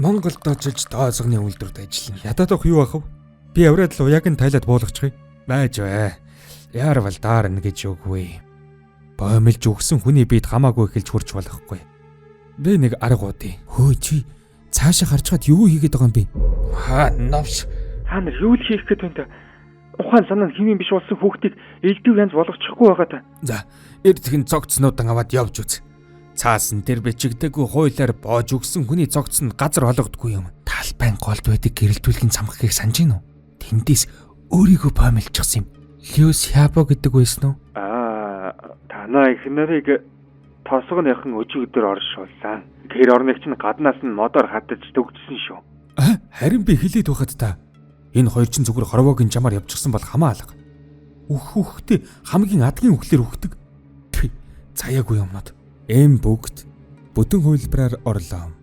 Монголд очиж тоосгоны үйлдвэрт ажиллана. Ядаад авах юу ах вэ? Би авраад л уяаг нь тайлаад буулгачих. Байж бай. Яарвал даарна гэж үгүй. Боомлж өгсөн хүний биед хамаагүй эхэлж хурж болохгүй. Би нэг арга удъя. Хөө чи цаашаа харж хад юу хийгээд байгаа юм бэ? Хаа новш. Та нар юу л хийх гээд байна та? Ухаан санаа нь хэвийн биш болсон хүүхдийг элдв янз болгочихгүй байгаа та. За, эрдхэн цогцнуудан аваад явж үз. Цаасан дээр бичигдээгүй хуулиар боож өгсөн хүний цогц нь газар олгодгүй юм. Талбайн голд байдаг гэрэлтүүлгийн цамхгийг санаж гин үү? Тэндээс өөрийгөө боомлчихсан юм. Льюис Хябо гэдэг байсан уу? Аа, танаа их нарыг тосгоныхан өчигдөр оршуулсан. Тэр орныг чинь гаднаас нь модоор хадаж төгжсөн шүү. А, харин би хилээд байхад та энэ хоёр чинь зүгээр хорвоогийн жамаар явчихсан бол хамаа алга. Үх үхтэй хамгийн адгийн үхлээр үхдэг. Пи, заяагүй юмнууд. Эм бүгд бүтэн хувилбараар орлоо.